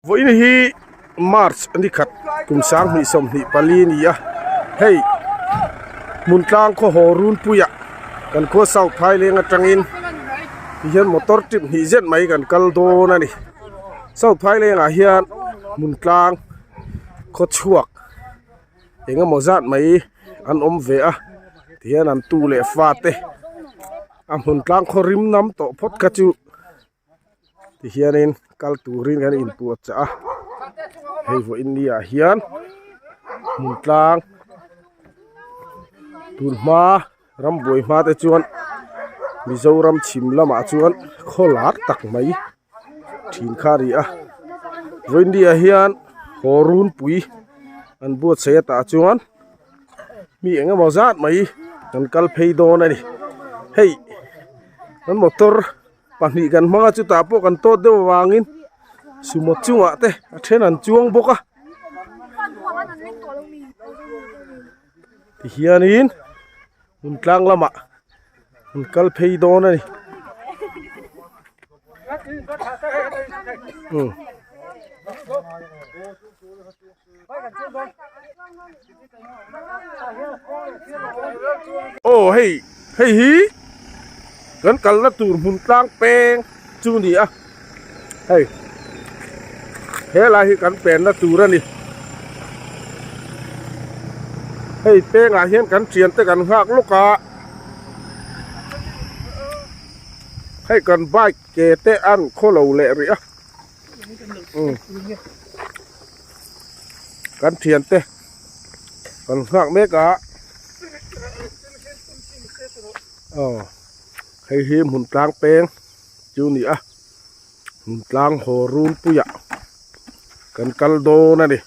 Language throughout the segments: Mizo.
Vawiin hi March ni khat kum 2024 a ni a, hei hmun tlang khaw haw runpuiah kan khua South Phaileng atangin ti hian motor trip hnih zet mai kan kal dawn a ni. South Phailengah hian hmun tlang khaw chhuak eng emaw zat mai an awm ve a ti hian an tu leh fa te a hmun tlang khaw rim nam tawh phawt kha chu. Tihianin kal turin kan inpuah chah a hei vawiin ni ah hian hmun tlang tun hma rambuai hma te chuan Mizoram chhim lamah chuan khaw lar tak mai thin kha a ni a vawiin ni ah hian haw runpui an buatsaih atah chuan mi eng emaw zat mai an kal phei dawn a ni hei an motor. Pahnih kan hmang a chutah pawh kan tawt deuh avangin sumo chungah te a then an chuang bawk a tihianin hmun tlang lamah an kal phei dawn a ni. Aw hei hei hi kan kalna tur hmun tlang peng chu a ni a hei helai hi kan penna tur a ni hei pengah hian kan thian te kan nghak lawk a hei kan bike ke te an khaw lo leh rih a. Kan thian te kan nghak mek a aw hei hi hmun tlang peng chu a ni a hmun tlang haw runpui ah kan kal dawn a ni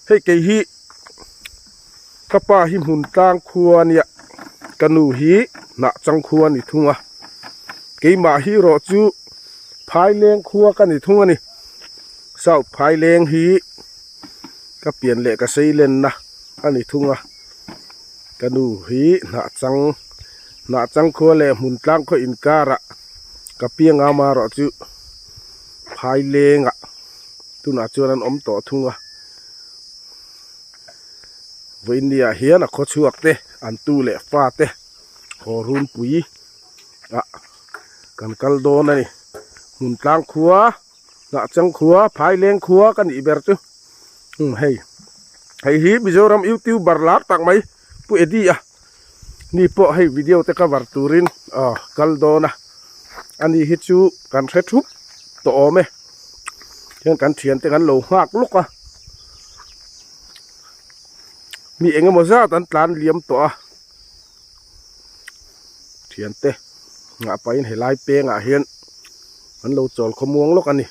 hei kei hi ka pa hi hmun tlang khua a nia ka nu hi hnah chang khua a ni thung a keimah hi erawh chu Phaileng khua ka ni thung a ni South Phaileng hi ka pian leh ka sei lenna a ni thung a ka nu hi hnah chang hnah chang khua leh hmun tlang khaw inkarah ka piang a amaherawh chu Phailengah tunah chuan an awm tawh thung a. Vawiinniah hian a khaw chhuak te an tu leh fa te haw runpui ah kan kal dawn a ni hmun tlang khua hnah chang khua phaileng khua ka nih ber chu umm hei hei hi Mizoram youtuber lar tak mai Pu Eddie a ni pawh hei video te cover turin aw kal dawn a ani hi chu kan hre thup tawh awm e hian kan thiante kan lo nghak lawk a mi eng emaw zat an tlan liam tawh a thiante nghah pahin helai pengah hian an lo chawl khawmuang lawk a ni.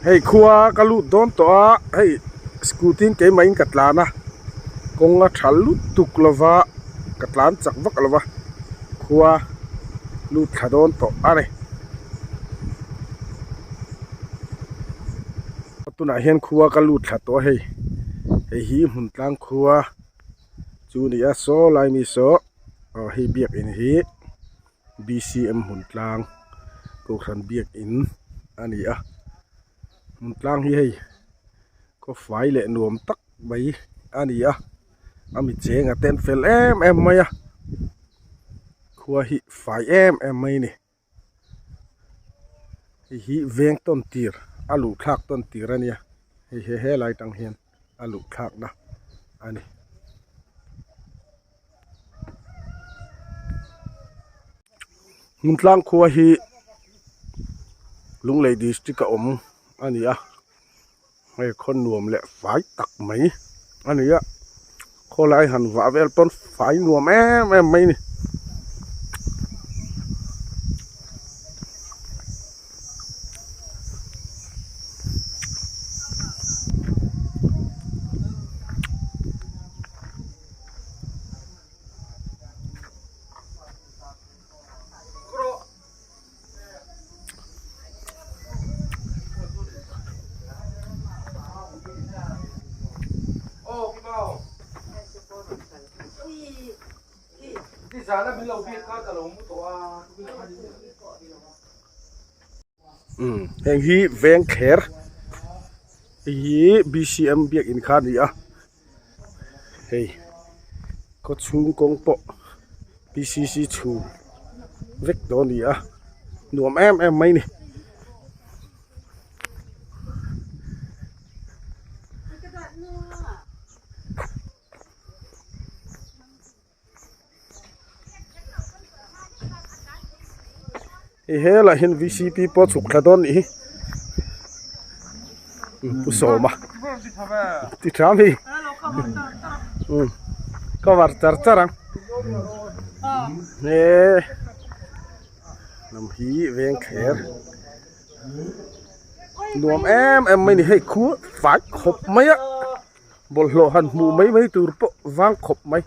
Hei khua ka lut dawn tawh a hei scooty in keimah in ka tlan a kawng a tha lutuk lova ka tlan chak vak lova khua lut thla dawn tawh a ni. Tunah hian khua ka lut thla tawh a hei hei hi hmun tlang khua chu a ni a saw lai mi saw aw hei biakin hi B_C_M hmun tlang kohhran biakin a ni a hmun tlang hi hei khaw fai leh nuam tak mai a ni a a mi cheng a ten fel em em mai a khua hi fai em em mai a ni. Hei hi veng tawn tir a luh thlak tawn tir a nia hei he helai tang hian a luh thlak na a ni. Hmun tlang khua hi Lunglei district a awm a ni a hei khaw nuam leh fai tak mai a ni a khawlai han vah vel pawn fai nuam em em mai a ni. Umm heng hi veng thler hei hi B_C_M biakin kha a ni a hei khaw chhung kawng pawh P_C_C chhun vek tawh a ni a nuam em em mai a ni. Hei helaiah hian V C P pawh a chhuk thla dawn anih hi pu sawma ti tha ami umm cover char char ang he lam hi veng thler nuam em em mai a ni hei khu fai khawp mai a. Bawlhhlawh han hmuh mai mai tur pawh vang khawp mai.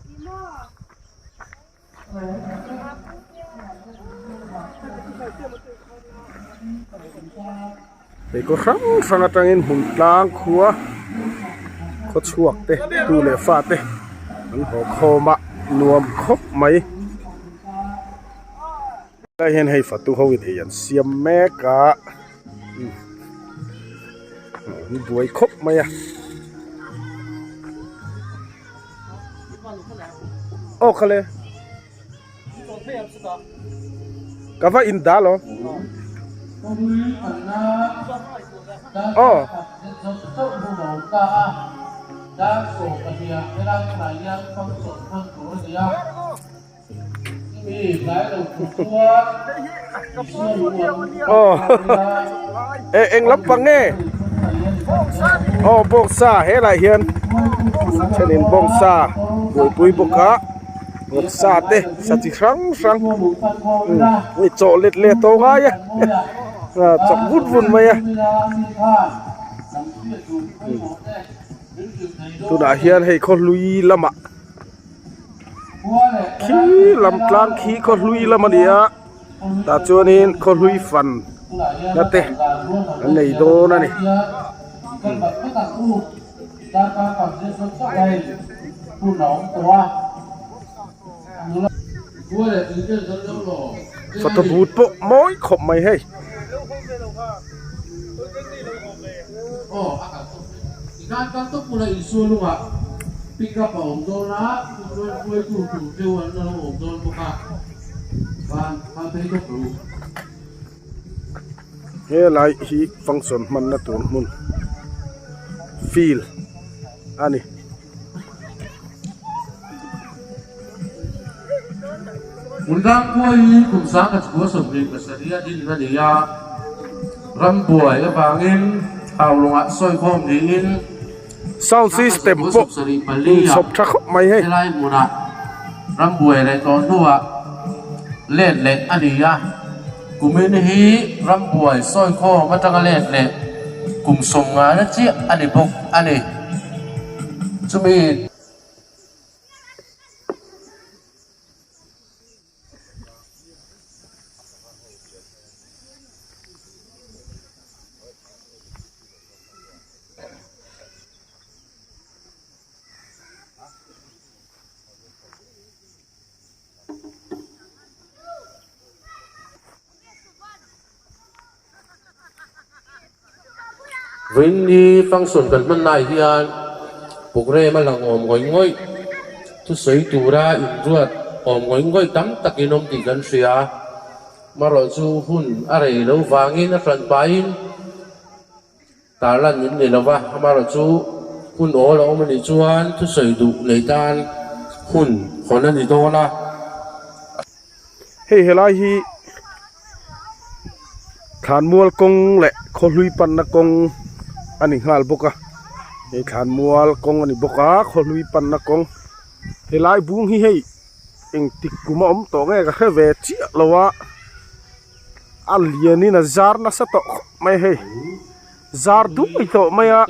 Hei kaw hrang hrang atangin hmun tlang khua khaw chhuak te tu leh fa te an haw khawm a nuam khawp mai. Helai hian hei fatu ho in ei an siam mek a. An buai khawp mai a aw khale ka va in dal aw aw. Aw e eng lampang nge aw bawngsa helaiah hian thenin bawngsa buaipui bawk a vawksa te sa chi hrang hrang hei chaw let leh tawh ngai a chawk vut vut mai a tunah hian hei khaw hlui lamah. Khi lam tlang khi khaw hlui lam a ni a tah chuanin khaw hlui fan na te an nei dawn a ni. Photo booth pawh mawi khawp mai hei. Helai hi function hmanna tur hmun field a ni. Hmunrangkhua hi kum 10 27 a din a ni a, rambuai avangin Haulawngah sawikhawm niin Sound system pawh inchhawp tha khawp mai hei. Helai hmunah rambuai reh tawh hnuah let leh a ni a, kumin hi rambuai sawikhawm atanga let leh kum sawmngana chiah a ni bawk a ni. Chumi. Vawiinni function kan hman lai hian programme a lang awm ngawih ngawih, thusawi tura inruat awm ngawih ngawih tam takin awm tih kan hria. Marawhchu hun a rei lo vangin a hran pahin Tarlan min nei lova, amaherawhchu hun awl a awm a nih chuan thusawi duh nei tan hun hawn a ni dawn a. Hei helai hi thlanmual kawng leh khawhlui panna kawng a ni nghal bawk a, hei thlanmual kawng a ni bawk a khawhlui panna kawng helai bung hi hei engtik kum a awm tawh nge ka hre ve chiah lo a. A lianin a zar nasa tawh khawp mai hei zar duai tawh mai a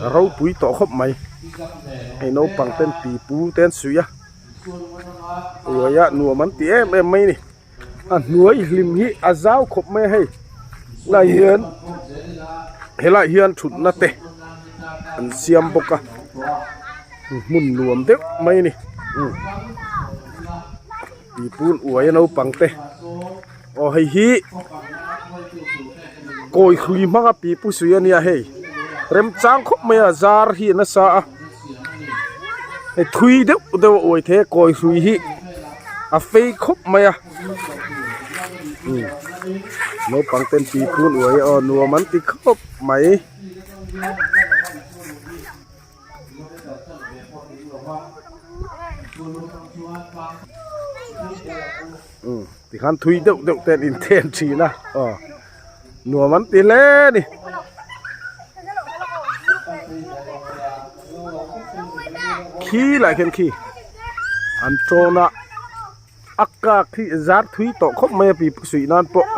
a ropui tawh khawp mai hei naupang ten pipu te an suih a uai a nuam an ti em em mai a ni a hnuai hlim hi a zau khawp mai a hei helai hian helaiah hian thutna te an siam bawk a. Hmun nuam deuh mai a ni umm tihpun uai a naupang te aw hei hi kawi hrui hmanga pipu sui a nia hei remchang khawp mai a zar hi a nasa a hei thui deuh deuh a uai thei a kawi hrui hi a fei khawp mai a umm naupang ten tihpun uai aw nuam an ti khawp mai. Umm tikhan thui deuh deuh te an inthen thin a aw nuam an ti hle a ni. Khi lah khian khi an tawn a a kak hi zar thui tawh khawp mai a pipu suih nan pawh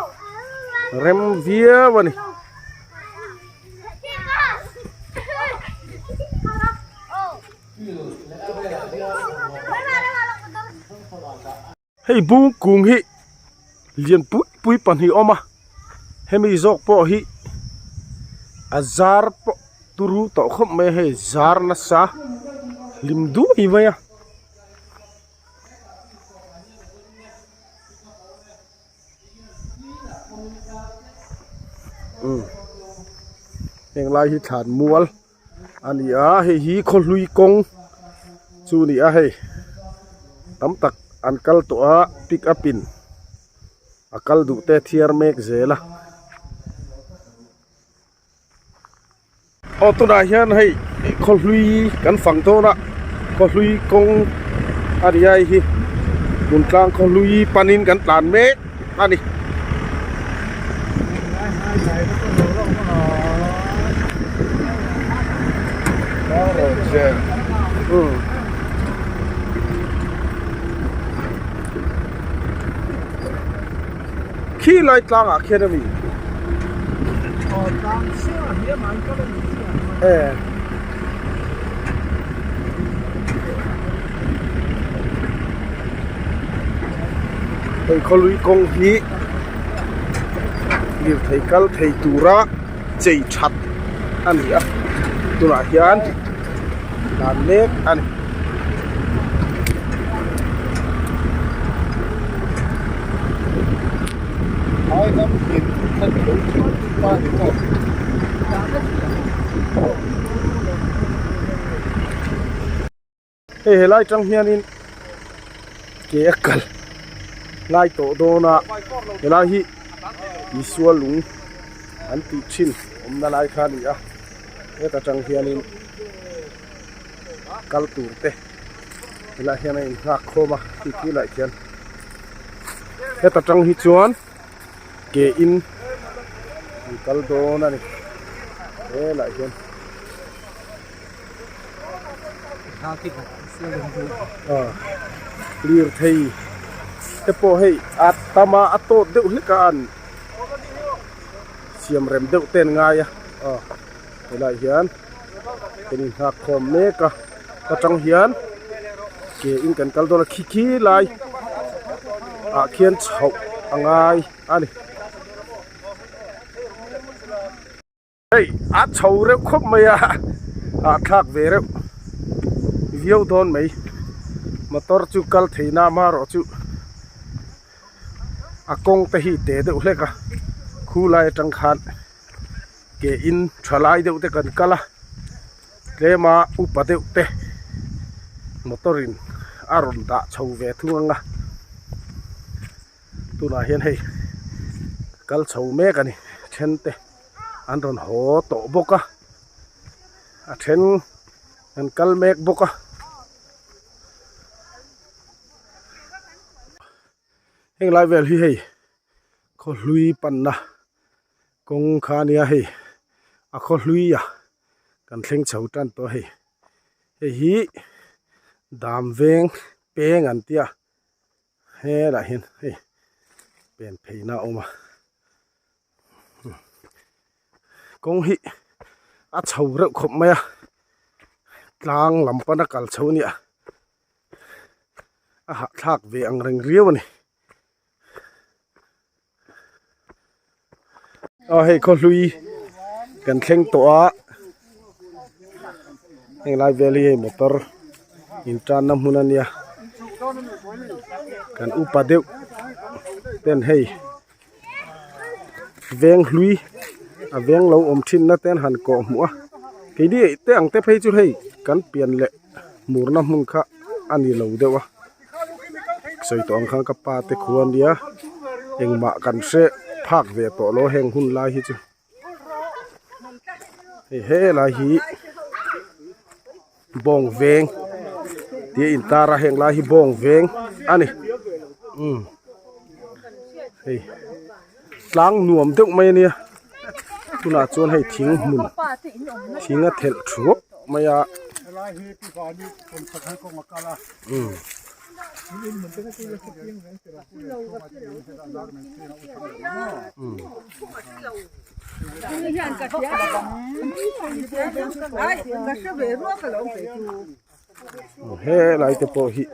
rem viau a ni. Hei bung kung hi lian pui pui pahnih a awm a hemi zawk pawh hi a zar pawh turu tawh khawp mai a hei zar nasa hlim duai mai a. Umm heng lai hi thlan mual a ni a hei hi khawhlui kawng chu a ni a hei tam tak an kal tawh a pick up in a kal duh te thiar mek zel a. Aw tunah hian hei khawhlui kan fang dawn a khawhlui kawng a ni a hei hi hmun tlang khawhlui panin kan tlan mek a ni. Khi lai tlangah khian a mi e hei khawlui kawng hi lirthei kal thei tura chei that a ni a tunah hian dan mek a ni. Hei helai tang hianin ke a kal lai tawh dawn a helai hi Isua lung an tih thin awmna lai kha a ni a heta tang hianin kal tur te helaiah hian a innghak khawm a khi khi lah khian heta tang hi chuan ke in an kal dawn a ni helaiah hian. Lirthei te pawh hei a tam a a tawt deuh hlek a an siam rem deuh te an ngai a aw helaiah hian kan inghak khawm mek a atang hian ke in kan kal dawn a khi khi lai ah khian chhoh a ngai a ni. Hei a chho reuh khawp mai a hahthlak ve reuh viau dawn mai motor chu kal thei na amaherawh chu a kawng te hi te deuh hlek a khu lai atang khan ke in tha lai deuh te kan kal a tlem a upa deuh te motor in a rawn dah chho ve thung ang a tunah hian hei kal chho mek a ni then te. An rawn haw tawh bawk a a then an kal mek bawk a. Heng lai vel hi hei khawhlui panna kawng kha a nia hei a khawhlui a kan thleng chho tan tawh a hei hei hi dam veng peng an tia helaiah hian hei pen pheina a awm a. Kawng hi a chho reuh khawp mai a tlang lam pana kal chho a nia a hahthlak ve ang reng riau a ni aw hei khawhlui kan thleng tawh a heng lai vel hi hei motor. Intanna hmun a nia kan upa deuh ten hei veng hlui a veng lo awm thin na te an han kawh hmuh a keini te ang te phei chu hei kan pian leh murna hmun kha a ni lo deuh a sawi tawh ang khan ka pa te khu a nia engmah kan hre phak ve tawh lo heng hun lai hi chu. Hei helai hi bawng veng tih a intar a heng lai hi bawng veng a ni umm hei tlang nuam deuh mai a nia tunah chuan hei thing hmun thing a thelh thuap mai a umm. Helai te pawh hi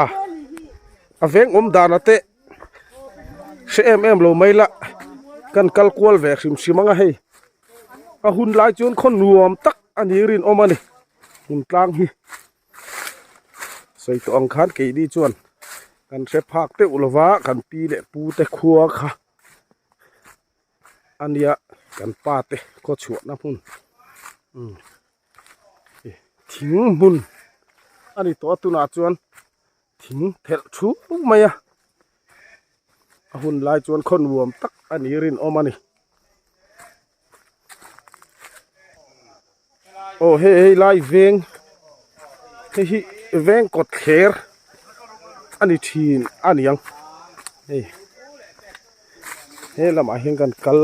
a a veng awm dan a te hre em em lo mai la kan kal kual ve hrim hrim ang a hei a hun lai chuan khaw nuam tak a ni rinawm a ni hmun tlang hi. Sawi tawh ang khan keini chuan kan hre phak deuh lova kan pi leh pu te khua kha a nia kan pa te khaw chhuahna hmun umm thing hmun a ni tawh a tunah chuan thing thelh thup mai a a hun lai chuan khaw nuam tak a ni rinawm a ni. Aw hei hei lai veng hei hi veng kawt thler a ni thin a ni ang hei he lamah hian kan kal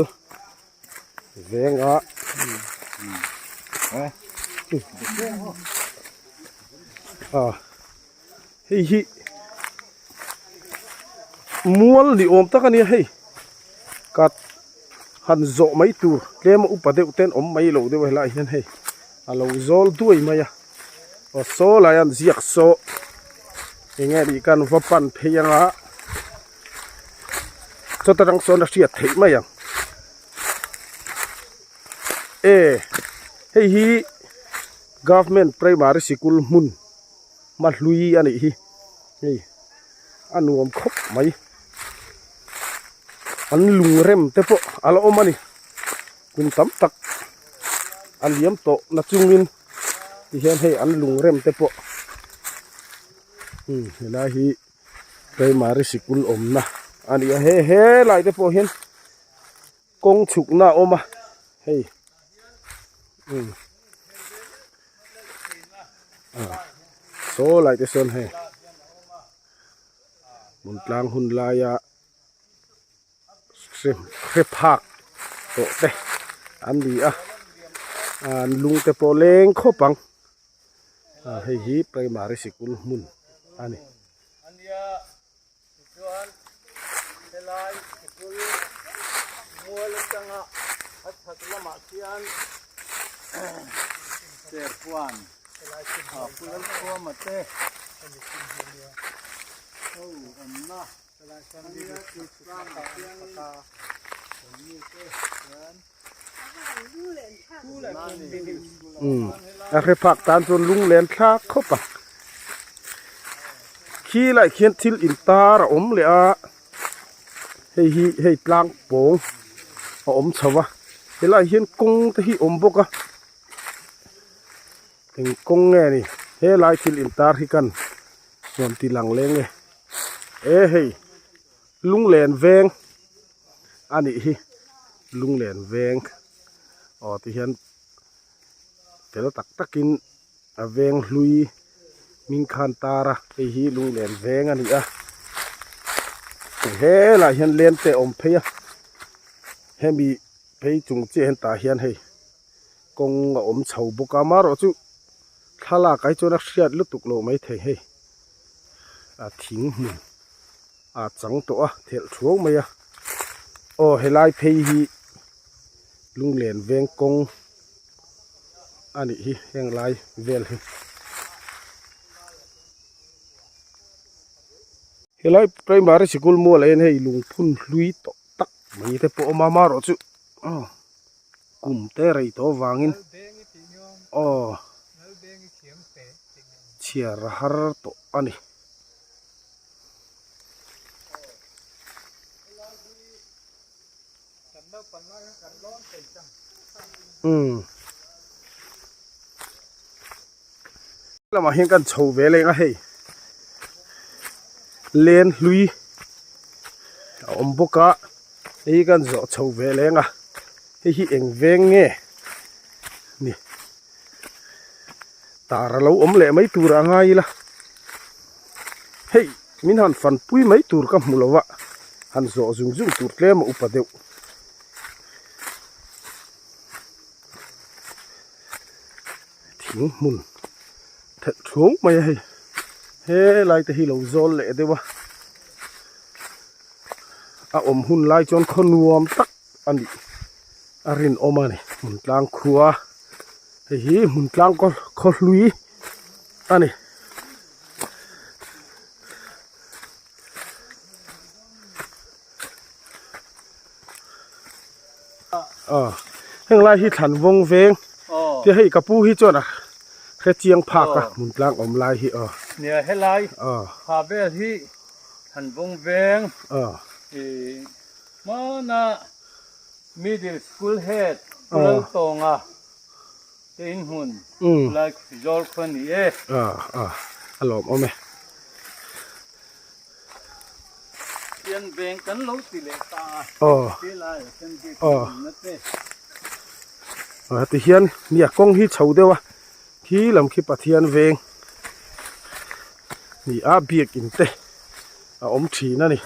veng a ah hei hi mual ni awm tak a nia hei kat. Han zawh mai tur tlem a upa deuh ten awm mai loh deuh helaiah hian hei a lo zawl duai mai a aw saw lai an ziak saw eng nge nih khan va pan phei anga chawt atang sawn a hriat theih mai ang e hei hi government primary sikul hmun hmahlui a nih hi hei a nuam khawp mai an lung rem te pawh a la awm a ni kum tam tak a liam tawh na chungin tihian hei an lung rem te pawh umm helai hi primary sikul awmna a ni a he helai te pawh hian kawng chhukna a awm a hei umm ah saw lai te sawn hei hmun tlang hun laia hre phak tawh te an ni a an lung te pawh leng khawp ang ah hei hi primary sikul hmun a ni. Tichuan, helai sikul mual atanga a chhak lamah khian Serhuan Pu Lalkhuama te ho awmna ania tlangah hian Umm a hre phak tan chuan lunglen thlak khawp a khi lai khian thil in tar a awm leh a hei hi hei tlang pawng a awm chho a helaiah hian kawng te hi awm bawk a eng kawng nge ni helai thil in tar hi kan rawn ti lang leng e e hei lunglen veng. A nih hi lunglen veng aw ti hian fel tak takin a veng hlui hming khan tar a hei hi lunglen veng a ni a helaiah hian lem te a awm phei a hemi phei chung chiah hian tah hian hei kawng a awm chho bawk a amaherawhchu thlalak ah hi chuan a hriat lutuk loh maithei hei a thing hmun. a chang tawh a thelh thuau mai a aw helai phei hi lunglen veng kawng a nih hi heng lai vel hi helai primary sikul mual ah hian hei lungphun hlui tawh tak mai te pawh a awm a amaherawhchu kum te rei tawh avangin. Aw chhiar a har tawh a ni. Umm lamah hian kan chho ve leng a hei len hlui a awm bawk a hei hi kan zawh chho ve leng a hei hi eng veng nge ni tar a lo awm leh mai tur a ngai ila hei min han fanpui mai tur ka hmu lo a han zawh zung zung tur tlem a upa deuh. Thing hmun thelh thuang mai a hei helai te hi lo zawl leh deuh a a awm hun lai chuan khaw nuam tak a nih a rinawm a ni hmun tlang khua hei hi hmun tlang khaw hlui a ni. Heng lai hi thlan vawng veng tia hei ka pu hi chuan a hre chiang phak a hmun tlang awm lai hi aw. Nia helai ha vel hi thlan vawng veng ih hmana middle school head Pu Laltawnga te inhmun lai zawl khaw a ni e. A lawmawm e. Pian veng kan lo ti leh ta a, he laiah hian gate a awm na te. Ti hian nia kawng hi chho deuh a, khi lam khi Pathian veng ni a biakin te a awm thin a ni.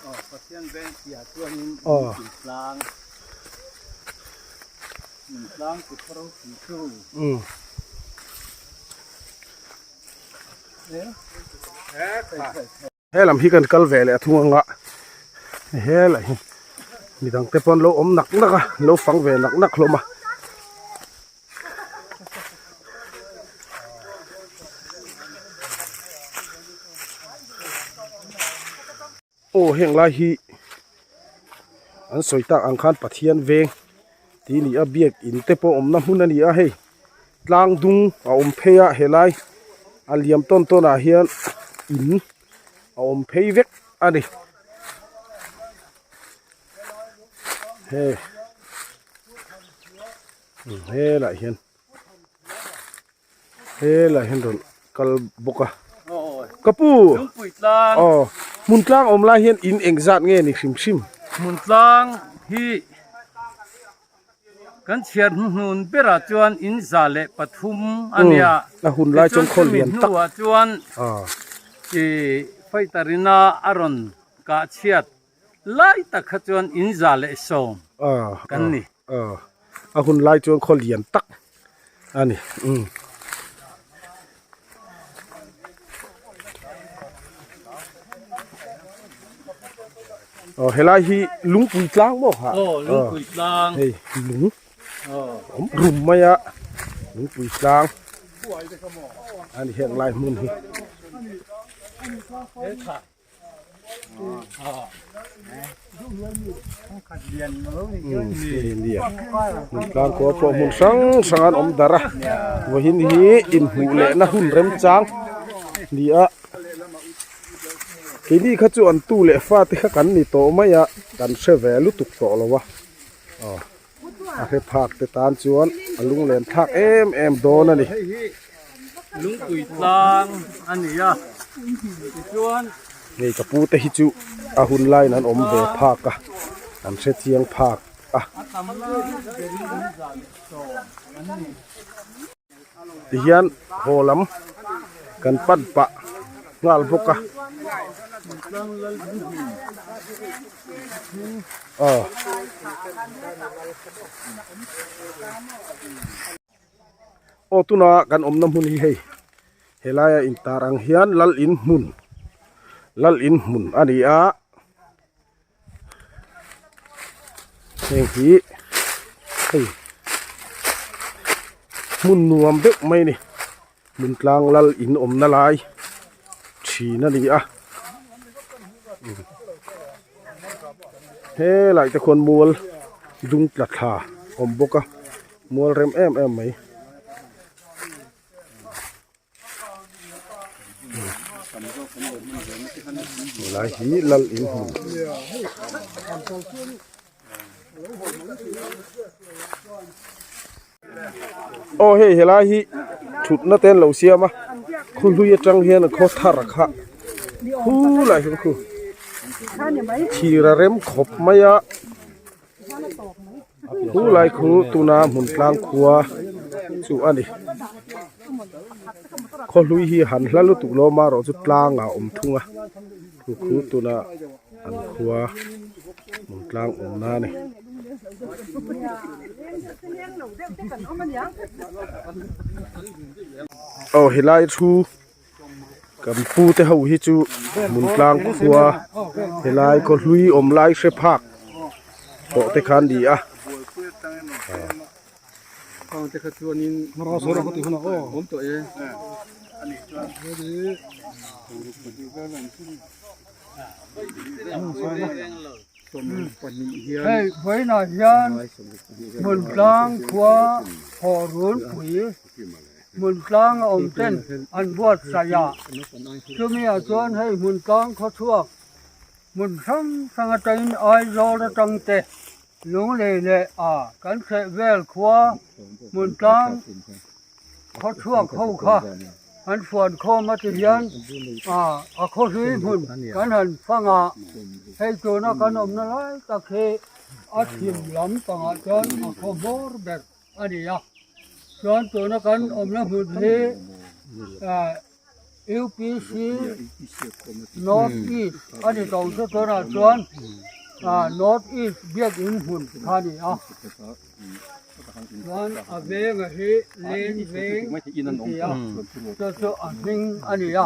Aw Pathian veng tihah chuanin in tlang, in tlang ti khaw ropui chu. He lam hi kan kal ve leh a thung anga he lah hi midang te pawh an lo awm nak nak a an lo fang ve nak nak hlawm a. Aw heng lai hi an sawi tak ang khan Pathian veng tih a ni a biak in te pawh awmna hmun a ni a hei tlang dung a awm phei a helai a liam tawn tawn ah hian in a awm phei vek a ni he helaiah hian. Helai hian rawn kal bawk a ka pu aw hmun tlang awm lai hian in eng zat nge ni hrim hrim. Hmun tlang hi kan chhiar hnuhnun berah chuan in 103 a nia a hun lai chuan khaw lian tak hnuah chuan ih fighter ina a rawn kah chhiat lai tak kha chuan in 110 kan ni. A hun lai chuan khaw lian tak a ni umm. Aw helai hi lungpui tlang maw ha? Aw lungpui tlang. Hei lung awm rum mai a lungpui tlang a ni heng lai hmun hi. Tlang khua pawh hmun hrang hrang an awm darh a vawiin hi inhmuh lehna hun remchang ni a keini kha chu an tu leh fate kha kan ni tawh mai a kan hre ve lutuk tawh lo a aw a hre phak te tan chuan a lunglen thlak em em dawn a ni. Hei hi lungpui tlang a ni a tichuan. Hei ka pu te hi chu a hun laiin an awm ve phak a an hre chiang phak a. Tihian haw lam kan pan pah nghal bawk a. Aw. Aw tuna kan awmna hmun hi hei helaia intar ang hian lal in hmun lal in hmun a ni a. Heng hi hei hmun nuam deuh mai a ni hmun tlang lal in awmna lai thin a ni a helai te khuan mual dung tla thla a awm bawk a mual rem em em mai. Helai hi lal in hmun. Aw hei helai hi thutna te an lo siam a khaw hlui atang hian a khaw thar kha khulai hian khu thir a rem khawp mai a khulai khu tuna hmun tlang khua chu a ni khaw hlui hi han hla lutuk lo amaherawh chu tlang ah a awm thung a khu khu tuna an khua hmun tlang awmna a ni. Aw helai thu kan pu te ho hi chu hmun tlang khua helai khaw hlui awm lai hre phak tawh te kha an ni a. Hei vawiinah hian hmun tlang khua haw runpui hmun tlang a awm ten an buatsaih a chumi ah chuan hei hmun tlang khaw chhuak hmun hrang hrang atangin Aizawl atang te Lunglei leh a kan chheh vel khua hmun tlang khaw chhuak ho kha an fuan khawm a ti hian a khaw hlui hmun kan han fang a, hei tuna kan awmna lai tak hi a thim lam pangah chuan a khaw hmawr ber a ni a, chuan tuna kan awmna hmun hi UPC North East a ni tawh chu tunah chuan North East biakin hmun kha a ni a. Chuan a venga hi leng veng an ti a, chu chu a hming a ni a.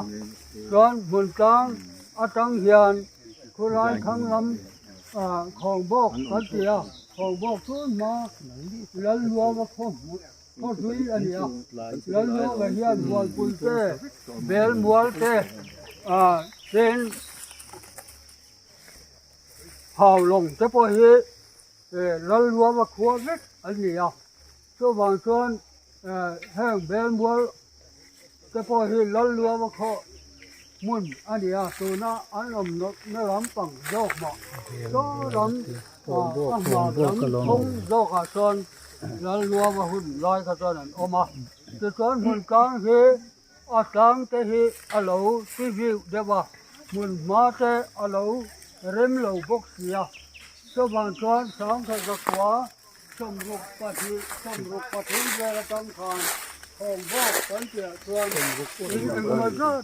Chuan hmun tlang atang hian khulai thlang lam khawngbawk kan ti a, khawngbawk chu hma Lalluava khaw khaw hlui a ni a. Lalluava hian Hualpui te, Belmual te, chen Haulawng te pawh hi Lalluama khua vek an ni a, chuvang chuan heng Belmual te pawh hi Lalluama khaw hmun a ni a, tuna an awm na lampang zawk mah saw lam a hma lam thawng zawkah chuan Lalluama hun lai kha chuan an awm a, tichuan hmun tlang hi A tlang te hi a lo ti viu deuh a, hmun hma te a lo rem lo bawk si a. Chuvang chuan Sangkhat zakua 62 63 vel atang khan thawng bawk kan tihah chuan in engemaw zat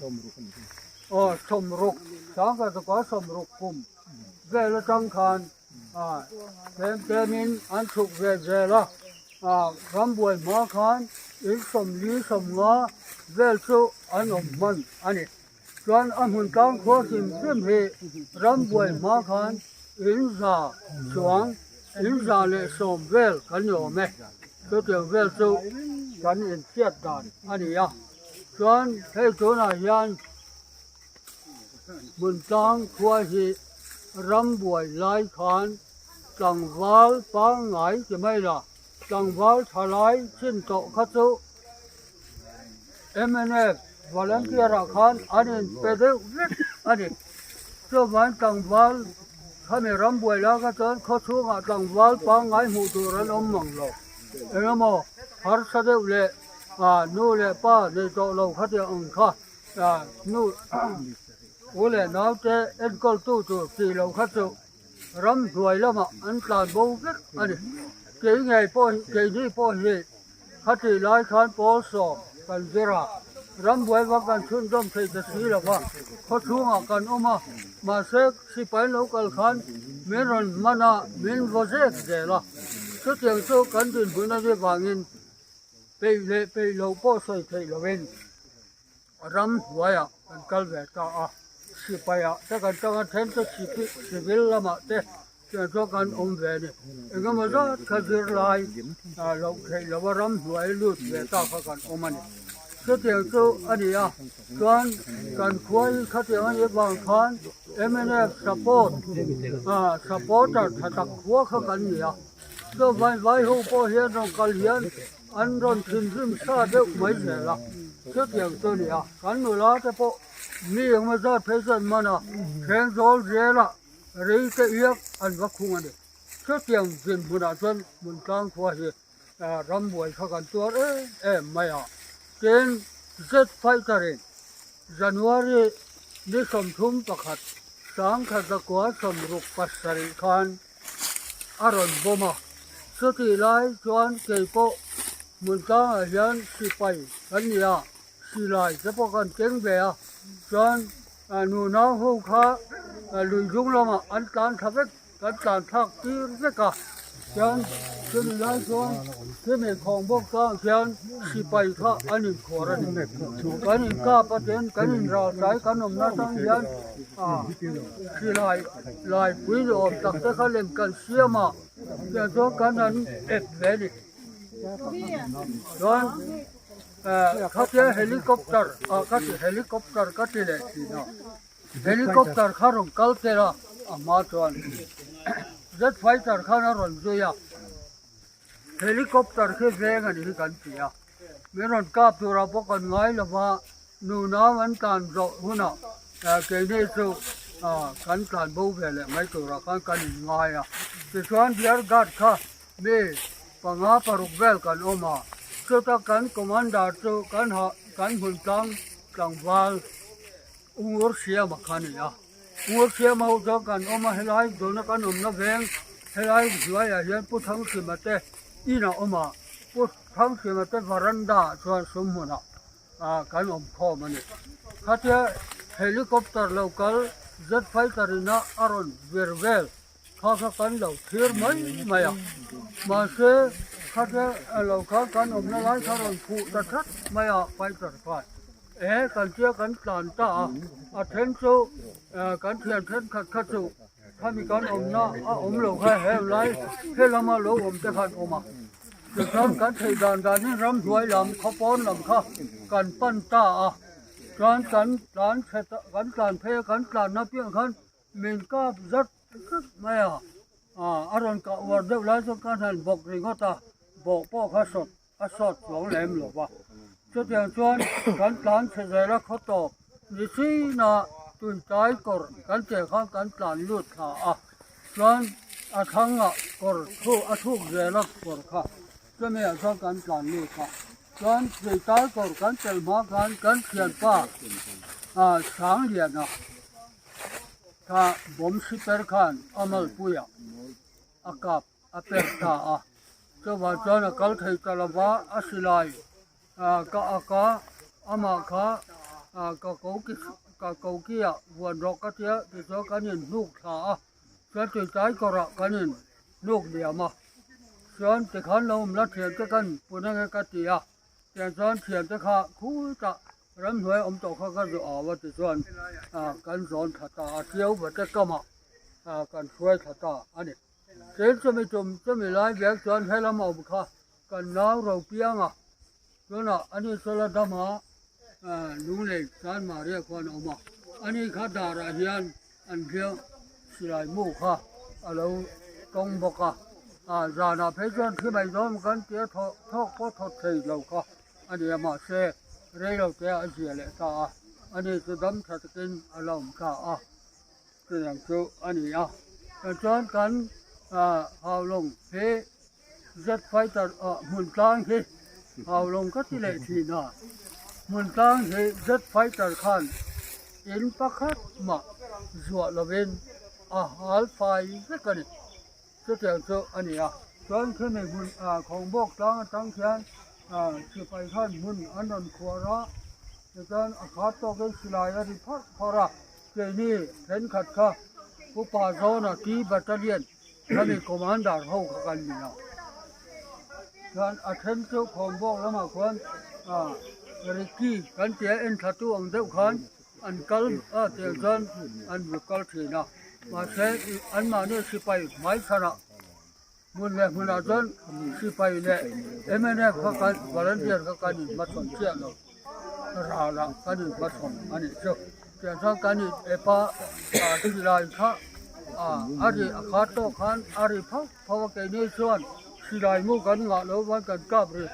aw 60 Sangkhat zakua 60 kum vel atang khan Tlem tlemin an chhuk ve zel a, rambuai hma khan in 40 50 vel chu an awm hman a ni. Chuan a hmun tlang khua hrim hrim hi rambuai hma khan in 100 chuang, in 110 vel kan ni awm e. Chutiang vel chu kan inhriat dan a ni a. Chuan hei tunah hian Hmuntlang khua hi rambuai lai khan tlangval pangngai ti mai la, tlangval tha lai chin tawh kha chu mnf volunteer ah khan an in pe deuh vek a ni. Chuvang tlangval khami rambuai lai kha chuan khaw chhungah tlangval pangngai hmuh tur an awm mang lo. Engemaw harsa deuh leh nu leh pa nei tawh lo khatiang ang kha. Nu u leh naute enkawltu tur tih loh kha chu ram hnuai lamah an tlan bo vek a ni. Kei ngei pawh hi keini pawh hi khatih lai khan pawl sawm kan zir a, rambuai vak kan chhunzawm thei ta si lo va, khaw chhungah kan awm a, mahse sipai lo kal khan min rawn hman a, min vaw zek zel a, chutiang chu kan dinhmun a nih vangin peih leh peih loh pawh sawi theih lovin. Ram hnuaiah kan kal ve ta a, sipaiah te kan tang a, then chu civil lamah te tiang chuan kan awm ve a ni. Engemaw zat kha zirlai loh theih lova ram hnuai lut ve ta kha kan awm a ni. Chutiang chu a ni a, chuan kan khua hi khatiang a nih avang khan mnf support supporter tha tak khua kha kan ni a. Chuvang vai ho pawh hian rawn kal hian An rawn thinrim sa deuh mai zel a, chutiang chu a ni a, kan nula te pawh Mi engemaw zat phei chuan man a, Thenzawl zela rei te iak an va khung a ni. Chutiang dinhmunah chuan Hmuntlang khua hi rambuai kha kan tuar em em mai a. Tin, Jet fighter in January ni 31 1967 khan a rawn bawm a. Chutih lai chuan kei pawh Hmuntlangah hian sipai kan ni a, silai te pawh kan keng ve a. Chuan nunau ho kha lui dung lamah an tlan thla vek. Kan tlan thlak tir vek a, chuan chumi lai chuan chumi khawng bawk tlang khian sipai kha an inkhuar a ni. Kan inkap a ten kan inral tlai kan awmna atang hian silai lai pui ni awm tak te kha lem kan siam a, tiang chuan kan han ep ve a ni. Chuan khatia helicopter ah ka ti helicopter ka ti leh thin a. Helicopter kha rawn kal tel a, a hma chuan jet fighter khan a rawn zui a, helicopter khi veng a ni hi kan ti a, min rawn kap turah pawh kan ngai lo va, nunau an tlan zawh hunah keini chu kan tlan bo ve leh mai turah khan kan inngai a, tichuan rear guard kha mi panga paruk vel kan awm a, chuta kan commander chu kan hah kan hmun tlang tlangval. Ungur siama kha a ni a, Ungur siama ho chuan kan awm a, helai dawna kan awmna veng helai hnuaiah hian Pu Thanghrima te in a awm a, Pu Thanghrima te varanda ah chuan sum hmunah ah kan awm khawm a ni. Khatia helicopter lo kal jet fighter ina a rawn vir vel kha kha kan lo thlir mai mai a, mahse khatia lo khan kan awmna lai kha rawn phuh ta that mai a fighter khan. E kan tia kan tlan ta a, a then chu kan thian thenkhat kha chu khami kan awmna a awm lo kha heng lai helama lo awm te khan awm a, tichuan kan theih dan danin ramhnuai lam khawpawn lam kha kan pan ta a, chuan kan tlan chhe kan tlan phei a kan tlanna piah khan Min kap zat zat mai a, a rawn kah uar deuh lai chuan ka hnan bawk ringawt a, bawh pawh kha sawt a sawt chuang lem lo va. Chutiang chuan kan tlan chhe zel a khaw tawp ni chin a tuitai kawr kan cheh khan kan tlan lut thla a, chuan a thlangah kawr thu a thuk zel a kawr kha chumi ah chuan kan tlan lut a, chuan tuitai kawr kan tel hma khan kan thianpa Sangliana Kha bawm siper khan a malpuiah a kap a per ta a, chuvang chuan a kal thei ta lo va, a silai ka ak a, amah kha ka ko ka kokiah vuan rawh ka tia tichuan kan inhnuk thla a, chuan tuitlai kawrah kan inhnuk liam a, chuan tikhan lo awm la thiante kan pun ange ka ti a. Tiang chuan thiante kha khul tah ramhnuai awm tawh kha ka zawh au a tichuan kan zawn thla ta a, Tiau vate kamah kan hruai thla ta a ni. Tin chumi tum chumi lai vek chuan helam awm kha kan nau ro piang a, tunah ani chu la dam a, Lunglei San Maria khuan a awm a, ani kha darah hian An hliam silai mu kha a lo tawng bawk a, ah zanah phei chuan thi mai dawn kan tia thawh thawk pawh thawt thei lo kha a ni a, mahse rei lo te a zia leh ta a, ani chu dam tha takin a la awm ta a, chutiang chu a ni a. Tichuan kan ah Haulawng hi Jet fighter ah hmun tlang hi Haulawng ka ti leh thin a, hmun tlang hi jet fighter khan in pakhat mah zuah lovin a hal fai vek a ni. Chutiang chu a ni a. Chuan khimi hmun ah Khawngbawk tlang atang khian ah sipai khan hmun an rawn khuar a, tichuan a khat tawkin silai a ri phawrh phawrh a, keini thenkhat kha Upa Zawna T Battalion Khami commander ho kha kan ni a, chuan a then chu Khawngbawk lamah khuan ah Ricky kan tia en thla tu ang deuh khan an kal a tiang chuan an ru kal thin a, mahse anmahni sipai hmaichhanah hmun leh hmunah chuan sipai leh mnf kha kan volunteer kha kan inhmachhawn chiah lo ralah kan inhmachhawn a nih chu. Tiang chuan kan in ep a, silai kha a ri a khat tawh khan a ri phauh phauh a, keini chuan silai mu kan ngah loh vang kan kap ri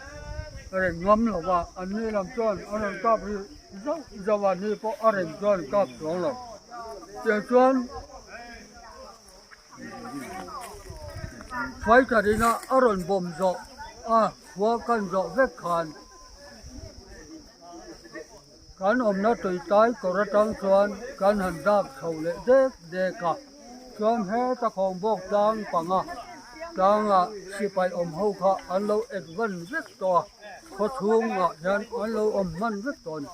reng ngam lo va, an ni lam chuan an rawn kap ri. zauh zauh a, ni pawh a reng chuan kap chuang lo. Tiang chuan fighter ina a rawn bawm zawh a, khua kan zawh vek khan kan awmna tuitai kawr atang chuan kan han dak chho leh dek dek a, chuan heta khawng bawk tlang panga tlangah sipai awm ho kha an lo advance vek tawh a, khaw chhungah hian an lo awm hman vek tawh a ni.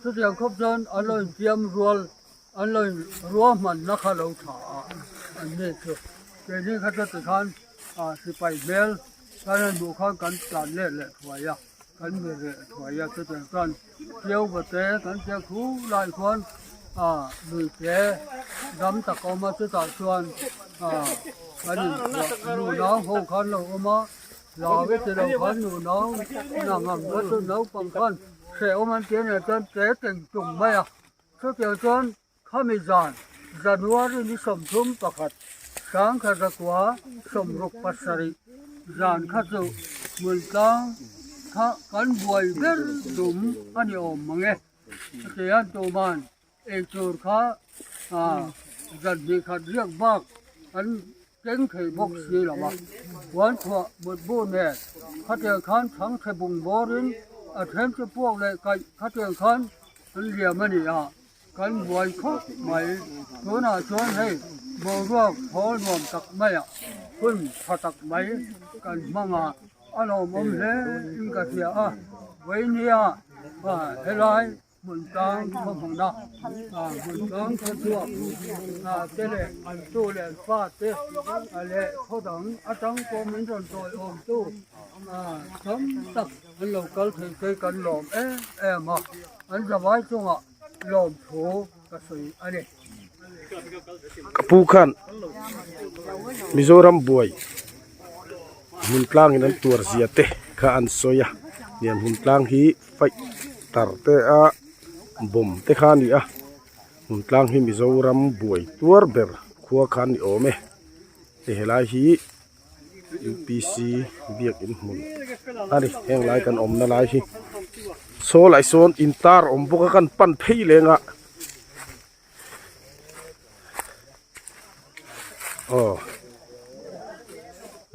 Chutiang khawp chuan an lo infiam rual an lo in ruahmanna kha lo tha a an ni chu. Keini kha chu tikhan sipai hmel kan han hmuh khan kan tlan let leh thuai a. Kan be reh thuai a, chutiang chuan Tiau vate kan tia khu lai khuan lui te dam tak a awm a, chutah chuan kan inphuah nu nau ho khan lo awm a, lau e ti lo khan nu nau nang ang kha chu naupang khan hrehawm an ti a nia chuan te teng tung mai a, chutiang chuan Khami zan, January ni 31, 1967 zan kha chu Hmuntlang kha kan buai ber tum a ni awm mang e. Chutiang tuman eitur kha zan hnih khat riak bak an keng thei bawk si lo a. Puan chhuah mutbu nen khatiang khan chhangchhe bung bawrin a then chu puak leh kaih khatiang khan an liam a ni a. Kan buai khawp mai. Tunah chuan hei boruak thawl nuam tak maiah hun tha tak mai kan hmang a, a lawmawm hle in ka hria a. Vainia helai hmun tlang khaw hmuna hmun tlang khaw chhuak te leh an tu leh an fa te leh khaw dang atang pawh min rawn tawiawmtu tam tak an lo kal thei te kan lawm em em a, an zavai chungah lawmthu ka sawi a ni. Ka pu khan Mizoram buai hmun tlangin an tuar zia te kha an sawi a, nian hmun tlang hi fight tar te a bawm te kha a ni a, hmun tlang hi Mizoram buai tuar ber khua kha a ni awm e, hei helai hi. UPC biakin hmun a ni heng lai kan awmna lai hi saw lai sawn intar awm bawk a kan pan phei leng a aw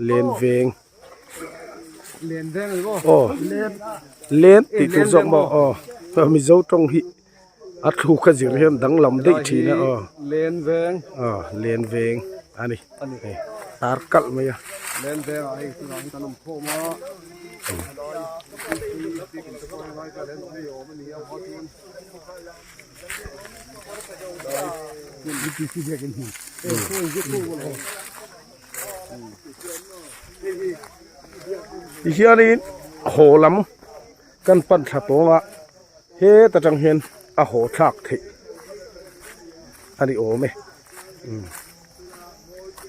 len veng aw len tih tur zawk maw aw mizo tawng hi. A thluk a zir hian danglam daih thin a aw. Len veng. Aw len veng a ni. Hei tar kalh mai a. Len veng ah hei tunah hian kan awm khawm a. Tihianin haw lam kan pan thla tawng a. Heta tang hian a haw thlak theih a ni awm e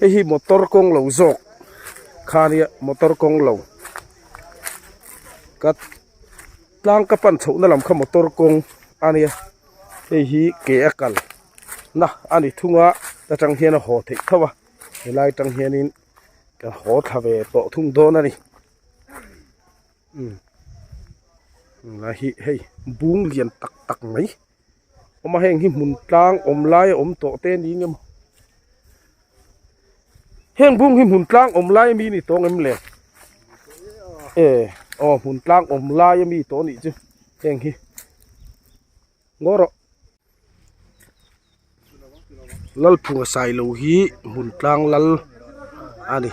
hei hi motor kawng lo zawk kha nia motor kawng lo ka tlang ka pan chhoh na lam kha motor kawng a nia hei hi ke a kal na a ni thung a ta tang hian a haw theih tho a helai tang hianin ka haw thla ve tawh thung dawn a ni. Tunlai hi hei bung lian tak tak mai awm a heng hi hmun tlang awm lai a awm tawh te ni nge maw heng bung hi hmun tlang awm lai ami ni tawng em le e aw hmun tlang awm lai ami tawh anih chu heng hi ngaw rawh. Lalphunga Sailo hi hmun tlang lal a ni.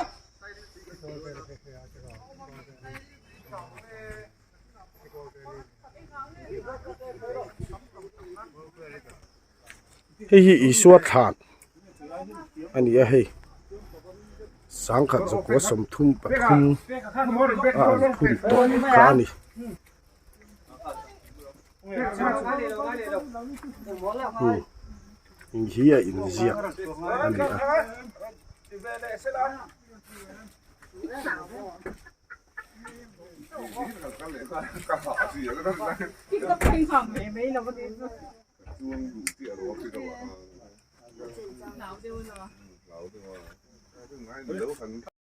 Hei hi Isua thlan a ni a hei sangkhat zakua 33 a an phun tawh kha a ni. Hei hi a inziak a ni a.